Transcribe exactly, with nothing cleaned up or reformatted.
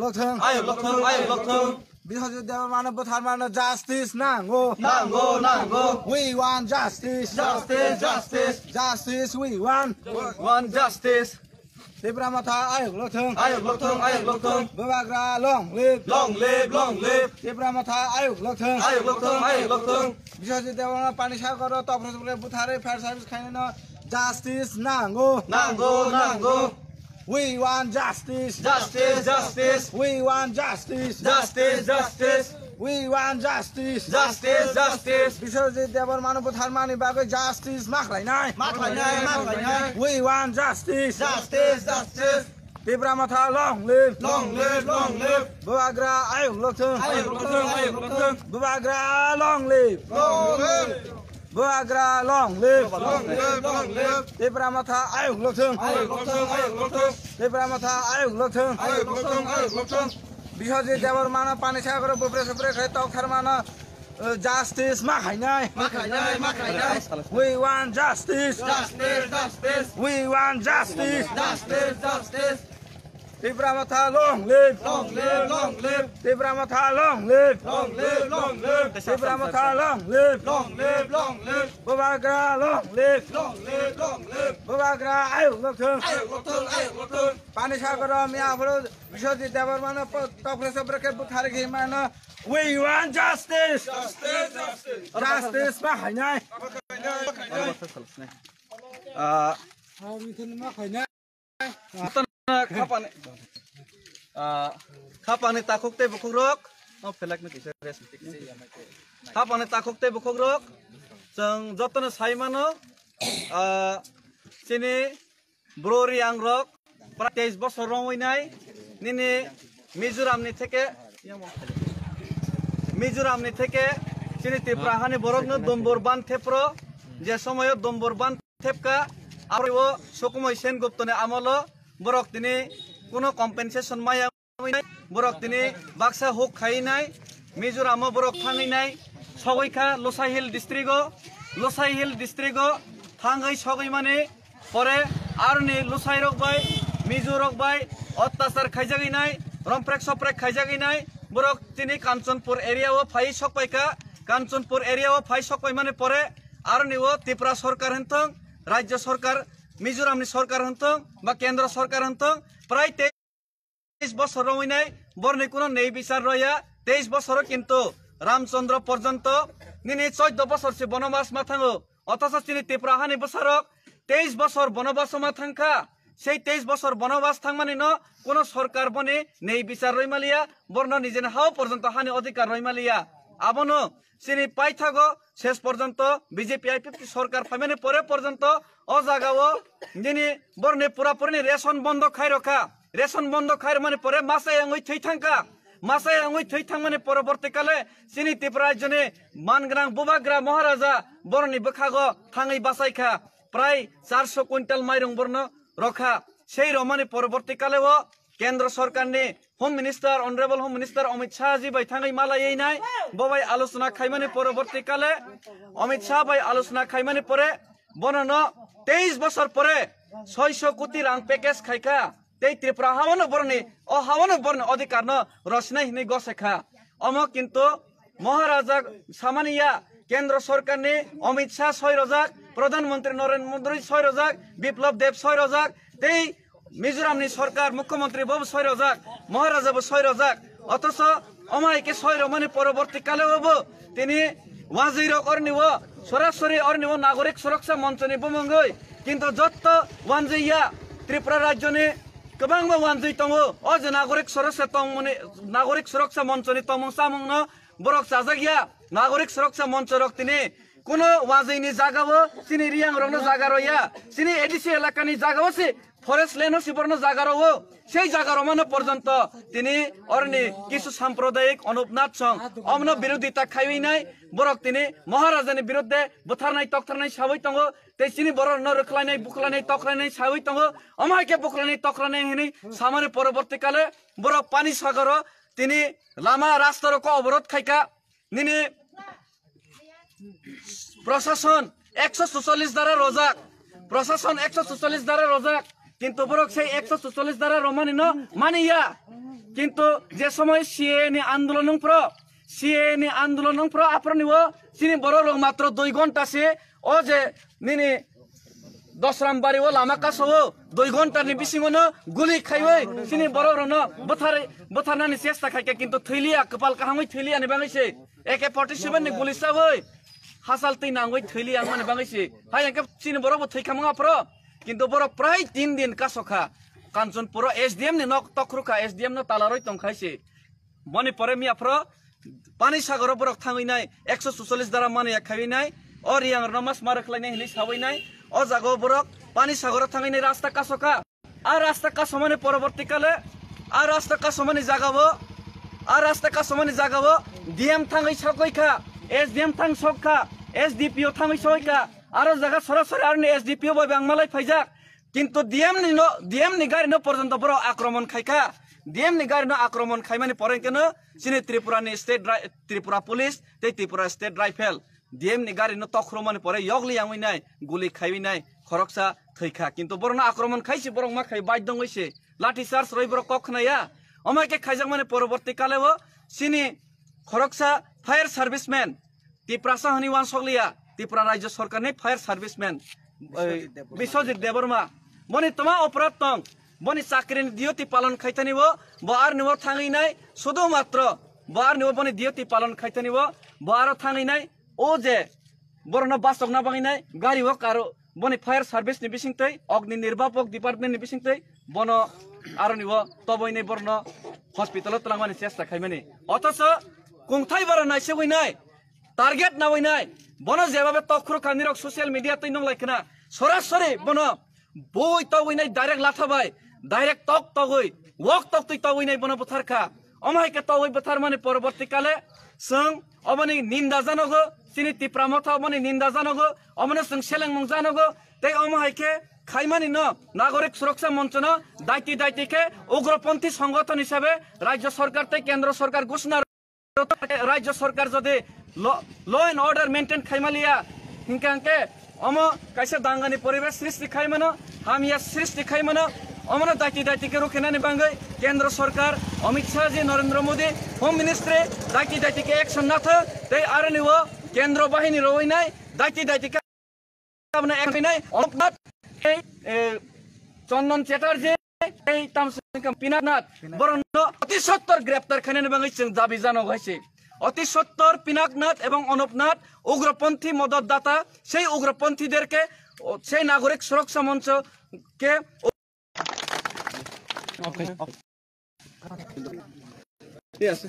lokthwng. Ayuk lokthwng, ayuk lokthwng. Biswajit Debbarmano butharmano justice nango. Nango, nango. We want justice. Justice, justice. Justice we want. Want justice. Tipra Motha ayuk lokthwng. Ayuk lokthwng, ayuk lokthwng. Bubagra long live. Long live, long live. Tipra Motha ayuk lokthwng. Ayuk lokthwng, ayuk lokthwng. Biswajit Debbarma Panisagar o topra topra butharwi fire service khainano justice nango. Nango, nango. We want justice. Justice, justice. We want justice. Justice, justice. We want justice. Justice, justice. Biswajit Debbarmano butharmani bagwi justice ma khlainai. Ma khlainai, ma khlainai. We want justice. Justice, justice. Tipra Motha long live. Long live, long live. Bubagra ayuk lokthwng. Ayuk lokthwng, ayuk lokthwng. Bubagra long live. Long live. Bubagra long live. Long live, long live. Tipra Motha ayuk lokthwng. Ayuk lokthwng, ayuk lokthwng. Tipra Motha ayuk lokthwng. Ayuk lokthwng, ayuk lokthwng. Biswajit Debbarmano Panisagar o bupre supre khai toktharmano, uh, justice ma khainai. Ma khainai, ma khainai. We want justice. Justice, justice. We want justice. Justice, justice. Tipra Motha long live. Long live, long live. Tipra Motha long live. Long live, long live. Tipra Motha long live. Long live, long live. Bubagra long live. Long live, long live. Bubagra ayuk lokthwng. Ayuk lokthwng, ayuk lokthwng. Panisagar o miya aphuru Biswajit Debbarmano po-, topra topra khe butharwi khaimano. We want justice. Justice, justice. Justice ma khainai. Ah, Khapani, ah, khapani takhuk tei bukhukrok, no, phelak ni kisa rest. Khapani takhuk tei bukhukrok, chwng jotono sai mano, ah, chini bro Riyangrok prai teis bosor romwi nai, nini Mizoram ni theke, Mizoram ni theke chini Tripura hani borok no Dombor ban thepro, je somoyo Dombor ban thepka, aro o Sukumoi Sengupta ni amolo borok tini kuno compensation maya, borok tini baksa huk khai nai, Mizoram o borok thangwi nai, sogwi kha Losai Hill district o, Losai Hill district o thangwi sogwi mani pore aroni Losai rok bai, Mizo rok bai ottachar khaijagwi nai, romprek soprek khaijagwi nai, borok tini Kanchanpur area o phai sokpai kha, Kanchanpur area o phai sokpai mani pore aroni o Tripura sorkar hinthong, Rajya sorkar, Mizoram ni sorkar hinthong ba Kendra sorkar hinthong, prai teis bosor romwi nai, borni kuno nei bichar roya, teis bosor o kintu Ramchandra porjonto nini choddo bosor se bonobas ma thango, othocho chini Tripura hani bwsarok teis bosor bonobas o ma thangkha, sei teis bosor bonobas thangmani no kuno sorkar boni nei bichar roi maliya, borno nijeni hao porjonto hani odhikar roi maliya, abono chini paithago ses porjonto B J P I P F T sorkar phaimani pore porjonto o jagao nini borni pura purini ration bondo khai rokha. Ration bondo khai rwmani pore masa yangwi thwi thangkha. Masa yangwi thwi thangmani poroborti kale chini Tripura rajyoni man gwnang Bubagra Maharaja boroni bwkhago thangwi bachaikha. Prai charso quintal mairung borno rokha. Sei romani poroborti kale o Kendra sorkarni Home Minister, Honorable Home Minister Amit Shah ji bai thangwi malaiwi nai, bo bai alochona khaimani poroborti kale, Amit Shah bai alochona khaimani pore, bono no teis bosor pore soiso koti rang package khaikha, tei Tripura hawano boroni, o hawano boroni odhikar no rwsinai hinwi gose kha. Omo kintu Maharaja samani ya, Kendra sorkarni Amit Shah soi rojak, Pradhan Mantri Narendra Modi soi rojak, Biplab Deb soi rojak, tei Mizoramni sorkar Mukhyamantri bo soi rojak, Maharaja bo soi rojak. Othocho omo hai khe soi romani poroborti kale o bo tini wanjwi rok orni o sorasori orni o Nagorik Suraksa Monchoni bumungwi, kintu jotto wanjwi ya Tripura rajyoni kwbangma wanjwi tongo. O je Nagorik Suraksa tongmani, Nagorik Suraksa Monchoni tongmung chamungno borok chajak ya, Nagorik Suraksa Moncho rok tini kuno wajwini jagao chini Riyang rokno jaga roya, chini A D C elakani jagao se forest land o se borno jaga rwo, sei jaga romano porjonto tini oroni kisu sampradayik Anup Nath song omno birodita khaiwi nai, borok tini Maharajani biruddhe butharnai toktharnai sawi tongo, tei chini borokno rwkhlainai, bukhlainai, tokhlainai sawi tongo, omo hai khe bukhlainai, tokhlainai hinwi samani poroborti kale borok Pani Sagaro tini lama rasta rokno oborot khaikha. Nini prosason ekso suchollis dara rojak, prosason ekso suchollis dara rojak, kintu borok sei ekso suchollis dara romani no maniya. Kintu je somoy C A A ni andolon wng phro, C A A ni andolon wng phro, aphro nibo chini borok rok matro dui ghonta se o je nini Dosram bari o lama kaso o dui ghonta ni bisingo no guli khaiwi chini borok rok no bwthar bwtharnani chesta khaikha, kintu thwiliya, kwpal kaham wi thwiliya ni bagwi se A K forty seven ni guli chawi hachal twi nangwi thwiliya wngmani bagwi se. Hai hwnkhe chini borok bo thwi kha mwnga phro, kintu borok prai tin din kaso kha. Kanchanpur o S D M ni nok tokhru kha, S D M no talarwi tong khai se. Boni pore miya phro Pani Sagoro borok thangwi nai, ekso suchallis dara mani ya khaiwi nai, o riyang rwno mas ma rwkhlai nai hinwi sawi nai, o jaga o borok Pani Sagoro thangwi nai rasta kaso kha. A rasta kasomani poroborti kale, a rasta kasomani jaga o, a rasta kasomani jaga o D M thangwi sokoi kha, S D M thang sok kha, S D P O thangwi sokoi kha, aro jaga sorasori aroni S D P O bai bangmalai phaijak. Kintu D M ni no, D M ni gari no porjonto borok akromon khai kha. D M ni gari no akromon khaimani pore hwnkhe no chini Tripura ni state ri-, Tripura police tei Tripura state rifle D M ni gari no tokhormani pore yokli yangwi nai, guli khaiwi nai, khoroksa thwi kha. Kintu borok no akromon khai se borok ma khai bai dongwi se lathi charge rwi borok kok khna ya. Omo hai khe khaijakmani poroborti kale o chini khoroksa fire serviceman, Tiprasa hwnwi uansukliya, Tripura Rajya Sorkarni fire serviceman, eh, Biswajit Debbarma. Boni tma oporad tong, boni chakrini duty palon khaithani bo, bo arni o thangwi nai, sudu matro bo arni o boni duty palon khaithani bo, bo aro thangwi nai, o je borokno bachokna bagwi nai, gari o karo, boni fire service ni bisingtwi, Agni Nirbapok department ni bisingtwi, bono aroni o toboi nai borokno hospital o twlangmani chesta khaimani. Othocho kungthai bara naisugwi nai, target nawi nai, bono jebabe tokhru kha nirok social media twi nonglai khna, sorasori bono bui togwi nai direct latha bai, direct tok togwi, wok tok twi togwi nai bono bwthar kha. Omo hai khe togwi bwtharmani poroborti kale chwng oboni ninda janogo, chini Tipra Motha oboni ninda janogo, omono chwng selengmung janogo, tei omo hai khe khaimani no Nagorik Suroksa Moncho no daiti daiti khe ugroponthi songothon hisabe Rajya Sorkar tei Kendro Sorkar ghoshona Rajya Sorkar jodi lo-, law and order maintain khaimaliya, hinkhe angkhe omo kaisa dangani poribesh srishti khaimano, hamya srishti khaimano, omono daiti daiti khe rukhinani bangwi Kendra Sorkar, Amit Shah ji, Narendra Modi, Home Ministry daiti daiti khe action nathok, tei aroni o Kendra Bahini rowinai daiti daiti khe Abono ek minai Omnath, ei, eh, Chandan Chatterjee, ei, tamsongkha Pinaknath, borokno oti sottor greptar khainani bagwi chwng dabi jano hai se. Oti sottor Pinaknath ebong Omnath ugroponthi modot data, sei ugroponthi derke, o, sei Nagorik Suroksa Moncho ke, ঠিক আছে।